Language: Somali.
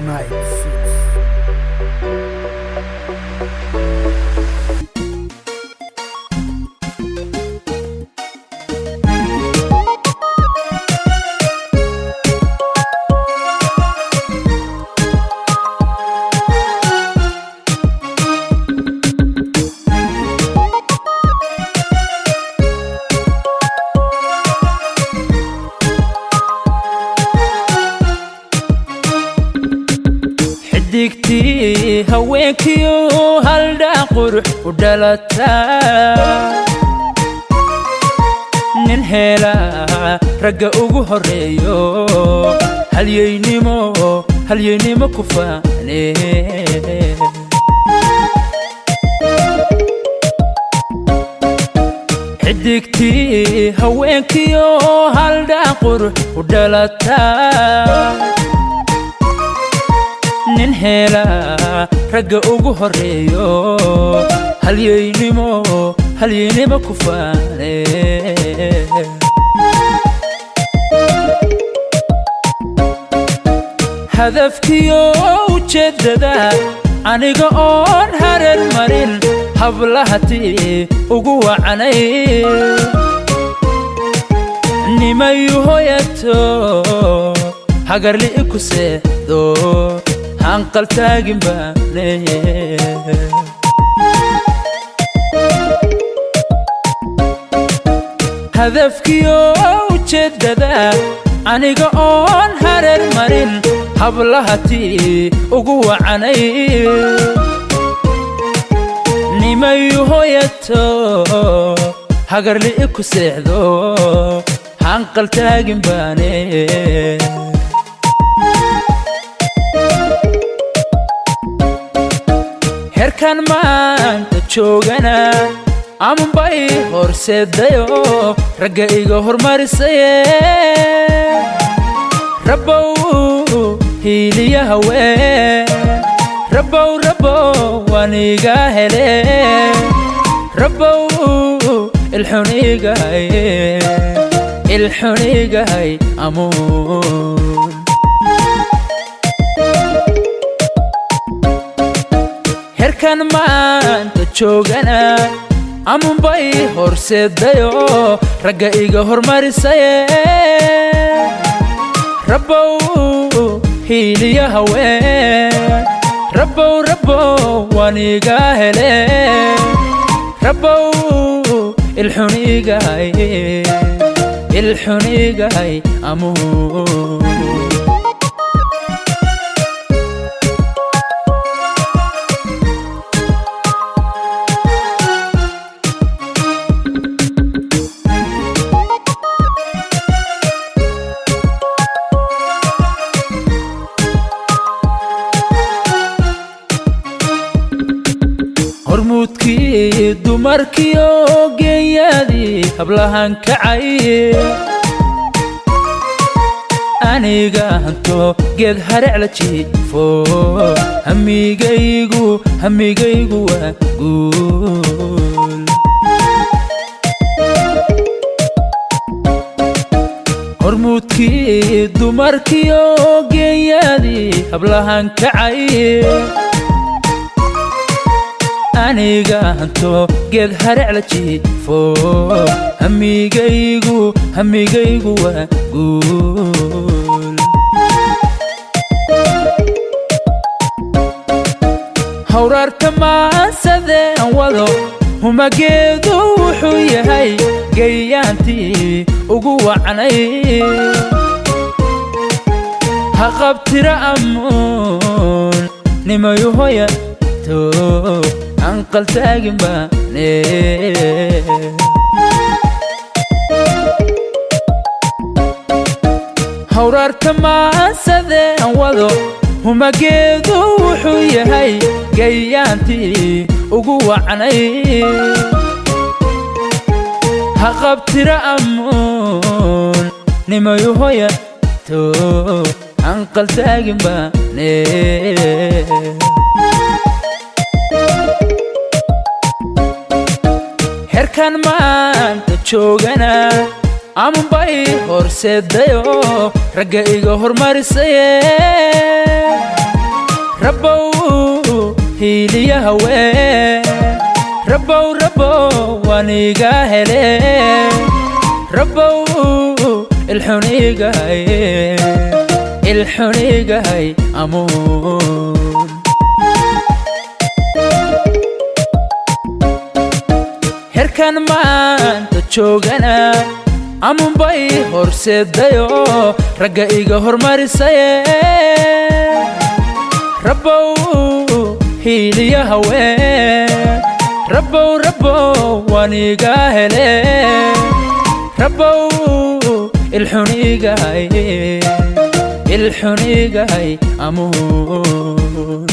Night 6. Xidigtii haweenkiyo haldhaa qurux u dhalataa, nin heela ragga ugu horreeyo, halyeynimo halyeynimo ku faane. Xidigtii haweenkiyo haldhaa qurux u dhalataa, nin heela ragga ugu horreeyo, halyeynimo halyeynimo ku faane. Hadafkiyo ujeeddada aniga oon hareer marin, hablahatii ugu wacanay, nimayu hoyato hagarli ku seexdo, hanqal taagin baane. Hadafkiyo ujeeddada aniga oon hareer marin, hablahatii ugu wacanay, nimayu hoyato hagarli ku seexdo, hanqal taagin baane. Herkan maanta joogana amanbay horseedayo, ragga iga hormarisaye. Rabbow hiiliya haween, rabbow rabbow waan iga hele, rabbow ilxunigahay ilxunigahay amuun. Herkan maanta joogana amunbay horseedayo, ragga iga hormarisaye. Rabbow hiiliya haween, rabbow rabbow waan iga hele, rabbow ilxunigahay ilxunigahay amuun. Hormuudkii dumarkiyo geeyaadii hablahan kacay, aniga hanto geed harec la jiifo, hamigaygu hamigaygu waa guul. Hormuudkii dumarkiyo geeyaadii hablahan kacay, aniga hanto geed harec la jiifo, hamigaygu hamigaygu waa guul. Hawraarta maasadeen wado humageedu wuxuu yahay gayaantii ugu wacnay, ha qabtira amuun, nimayu hoyato anqal taagin baane. Hawraarta maasadeen wado humageedu wuxuu yahay gayaantii ugu wacnay, ha qabtira amuun, nimayu hoyato anqal taagin baane. Herkan maanta joogana amanbay horseedayo, ragga iga hormarisaye. Rabbow hiiliya haween, Rabbow, Rabbow waan iga hele, Rabbow ilxunigahay, ilxunigahay amuun. Herkan maanta joogana amunbay horseedayo ragga iga hormarisaye. Rabbow hiiliya haween, Rabbow, Rabbow waan iga hele, Rabbow ilxunigahay, ilxunigahay amuun.